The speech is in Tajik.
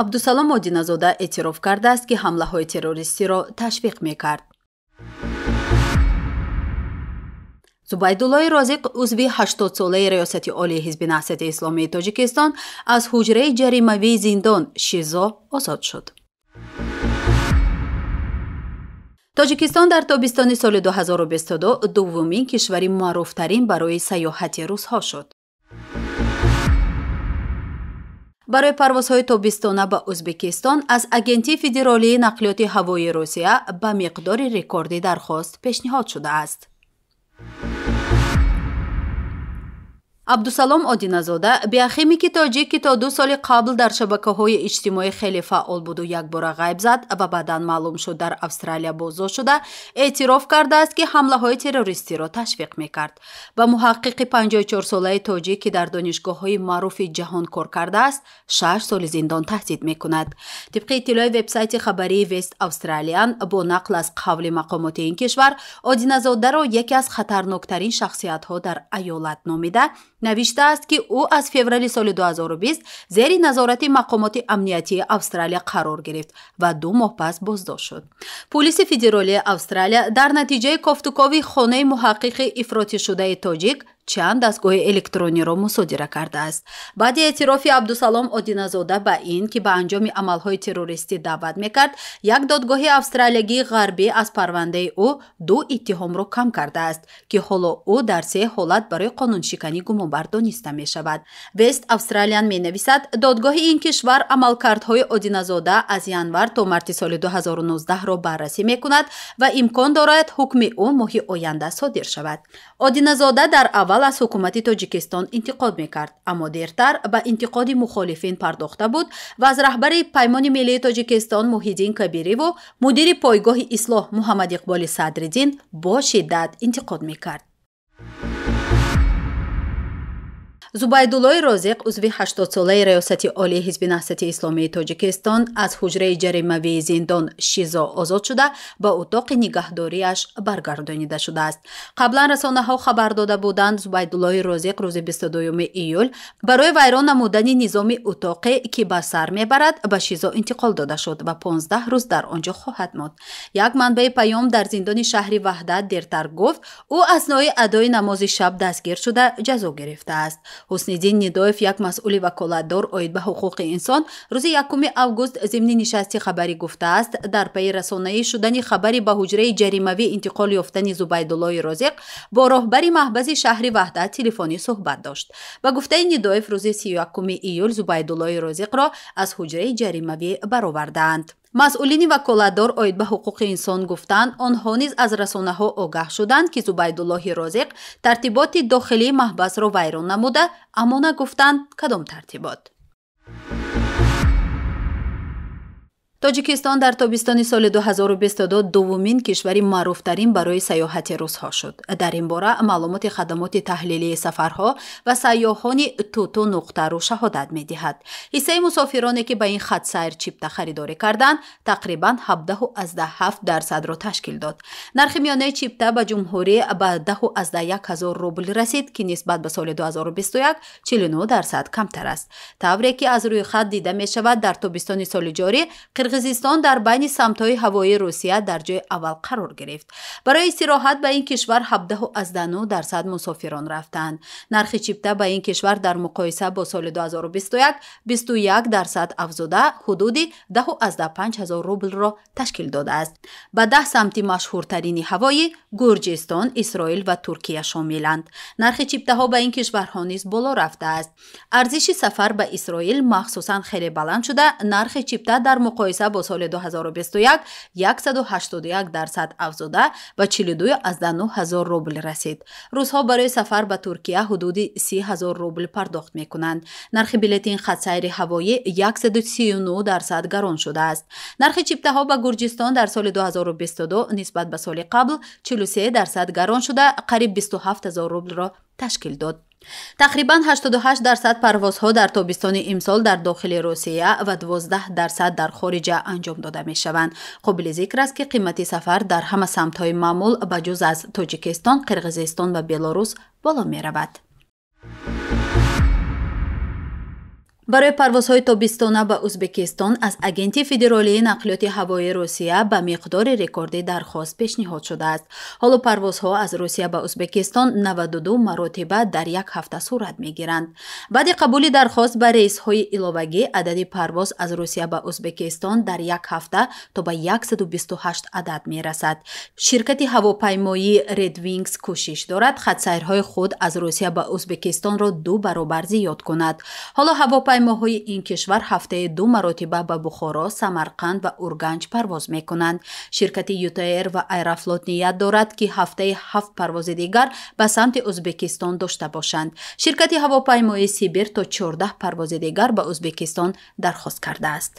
Абдусалом Одиназода эътироф кардааст, ки ҳамлаҳои террористиро ташвиқ мекард. Зубайдуллои Розиқ, узви 80-солаи Раёсати Олии Ҳизби Наҳзати Исломии Тоҷикистон, аз ҳуҷраи ҷаримавии зиндон ШИЗО озод шуд. Тоҷикистон дар тобистони соли 2022 дуввумин кишвари маъруфтарин барои сайёҳати русҳо шуд. Барои парвозҳои тобистона ба Ӯзбекистон аз Агентии федералии нақлиёти ҳавоии Русия ба миқдори рекордӣ дархост пешниҳод шудааст. Абдусалом Одиназода, биохимики тоҷик, ки то 2 соли қабл дар шабакаҳои иҷтимоӣ хеле фаъол буду якбора ғайб зад ва баъдан маълум шуд дар Австралия боздошт шуда, эътироф кардааст, ки ҳамлаҳои террористиро ташвиқ мекард. Ба муҳаққиқи 54-солаи тоҷик, ки дар донишгоҳҳои маъруфи ҷаҳон кор кардааст, 6 соли зиндон таҳдид мекунад. Тибқи иттилои вебсайти хабарии Вест Австралиан, бо нақл аз қавли мақомоти ин кишвар, Одиназодаро яке аз хатарноктарин шахсиятҳо дар аёлат номида, навиштааст, ки ӯ аз феврали соли 2020 зери назорати мақомоти амниятии Австралия қарор гирифт ва 2 моҳ пас боздошт шуд. Пулиси федералии Австралия дар натиҷаи кофтукови хонаи муҳаққиқи ифротишудаи тоҷик чанд дастгоҳи электрониро мусодира кардааст. Баъди эътирофи Абдусалом Одиназода ба ин, ки ба анҷоми амалҳои террористӣ даъват мекард, як додгоҳи австралиягии ғарбӣ аз парвандаи ӯ 2 иттиҳомро кам кардааст, ки ҳоло ӯ дар 3 ҳолат барои қонуншиканӣ гумонбар дониста мешавад. Вест Австралиан менависад, додгоҳи ин кишвар амалкардҳои Одиназода аз январ то марти соли 2019-ро баррасӣ мекунад ва имкон дорад ҳукми ӯ моҳи оянда содир шавад. Одиназода дар аввал аз ҳукумати Тоҷикистон интиқод мекард, аммо дертар ба интиқоди мухолифин пардохта буд ва аз раҳбари Паймони миллии Тоҷикистон Муҳиддин Кабириву мудири пойгоҳи ислоҳ Муҳаммад Иқболи Садриддин бо шиддат интиқод мекард. Зубайдуллои Розиқ, узви 80-солаи Раёсати Олии Ҳизби Наҳзати Исломии Тоҷикистон, аз ҳуҷраи ҷаримавии зиндон ШИЗО озод шуда, ба утоқи нигаҳдориаш баргардонида шудааст. Қаблан расонаҳо хабар дода буданд, Зубайдуллои Розиқ рӯзи 22 июл барои вайрон намудани низоми утоқе, ки ба сар мебарад, ба ШИЗО интиқол дода шуд ва 15 рӯз дар он ҷо хоҳад монд. Як манбаи паём дар зиндони шаҳри Ваҳдат дертар гуфт, ӯ аснои адои намози шаб дастгир шуда ҷазо гирифтааст. Ҳусниддин Нидоев, як масъули ваколатдор оид ба ҳуқуқи инсон, рӯзи 1 август зимни нишасти хабарӣ гуфтааст, дар пайи расонаӣ шудани хабари ба ҳуҷраи ҷаримавӣ интиқол ёфтани Зубайдуллои Розиқ бо роҳбари маҳбаси шаҳри Ваҳдат телефонӣ суҳбат дошт. Ба гуфтаи Нидоев, рӯзи 31 июл Зубайдуллои Розиқро аз ҳуҷраи ҷаримавӣ баровардаанд. Масъулини ваколатдор оид ба ҳуқуқи инсон гуфтанд, онҳо низ аз расонаҳо огаҳ шуданд, ки Зубайдуллоҳи Розиқ тартиботи дохилии маҳбасро вайрон намуда, аммо нагуфтанд кадом тартибот. Тоҷикистон дар тобистони соли 2022 дуввумин кишвари маъруфтарин барои сайёҳати русҳо шуд. Дар ин бора маълумоти хадамоти таҳлилии сафарҳо ва сайёҳони туту нуқтару шаҳодат медиҳад. Ҳиссаи мусофироне, ки ба ин хатсайр чипта харидорӣ карданд, тақрибан 17,7%-ро ташкил дод. Нархи миёнаи чипта ба ҷумҳурӣ ба 10,1 ҳазор рубл расид, ки нисбат ба соли 2021 49% камтар аст. Тавре ки аз рӯи хат дида мешавад, дар тобистони соли ҷорӣ Қирғизистон дар байни самтҳои ҳавоии Русия дар ҷои аввал қарор гирифт. Барои истироҳат ба ин кишвар 17,9% мусофирон рафтанд. Нархи чипта ба ин кишвар дар муқоиса бо соли 2021 21% афзуда, ҳудуди 10,5 ҳазор рублро ташкил додааст. Ба 10 самти машҳуртарини ҳавоӣ Гурҷистон, Исроил ва Туркия шомиланд. Нархи чиптаҳо ба ин кишварҳо низ боло рафтааст. Арзиши сафар ба Исроил махсусан хеле баланд шуда, нархи чипта дар муқоиса бо соли 2021 181% афзуда ба 42,9 ҳазор рубл расид. Русҳо барои сафар ба Туркия ҳудуди 30 ҳазор рубл пардохт мекунанд. Нархи билети ин хатсайри ҳавоӣ 139% гарон шудааст. Нархи чиптаҳо ба Гурҷистон дар соли 2022 нисбат ба соли қабл 43% гарон шуда, қариб 27 ҳазор рублро ташкил дод. Тақрибан 88% парвозҳо дар тобистони имсол дар дохили Русия ва 12% дар хориҷа анҷом дода мешаванд. Қобили зикр аст, ки қимати сафар дар ҳама самтҳои маъмул ба ҷуз аз Тоҷикистон, Қирғизистон ва Белорус боло меравад. Барои парвозҳои тобистона ба Ӯзбекистон аз Агентии федералии нақлиёти ҳавоии Русия ба миқдори рекордӣ дархост пешниҳод шудааст. Ҳоло парвозҳо аз Русия ба Ӯзбекистон 92 маротиба дар як ҳафта сурат мегиранд. Баъди қабули дархост ба рейсҳои иловагӣ, адади парвоз аз Русия ба Ӯзбекистон дар як ҳафта то ба 128 адад мерасад. Ширкати ҳавопаймоии Red Wings кӯшиш дорад хатсайрҳои худ аз Русия ба Ӯзбекистонро 2 баробар зиёд кунад. Ҳоло ҳавопаймоҳои ин кишвар ҳафтаи 2 маротиба ба Бухоро, Самарқанд ва Урганҷ парвоз мекунанд. Ширкати ЮТР ва Аэрофлот ният дорад, ки ҳафтаи 7 парвози дигар ба самти Ӯзбекистон дошта бошанд. Ширкати ҳавопаймоии Сибир то 14 парвози дигар ба Ӯзбекистон дархост кардааст.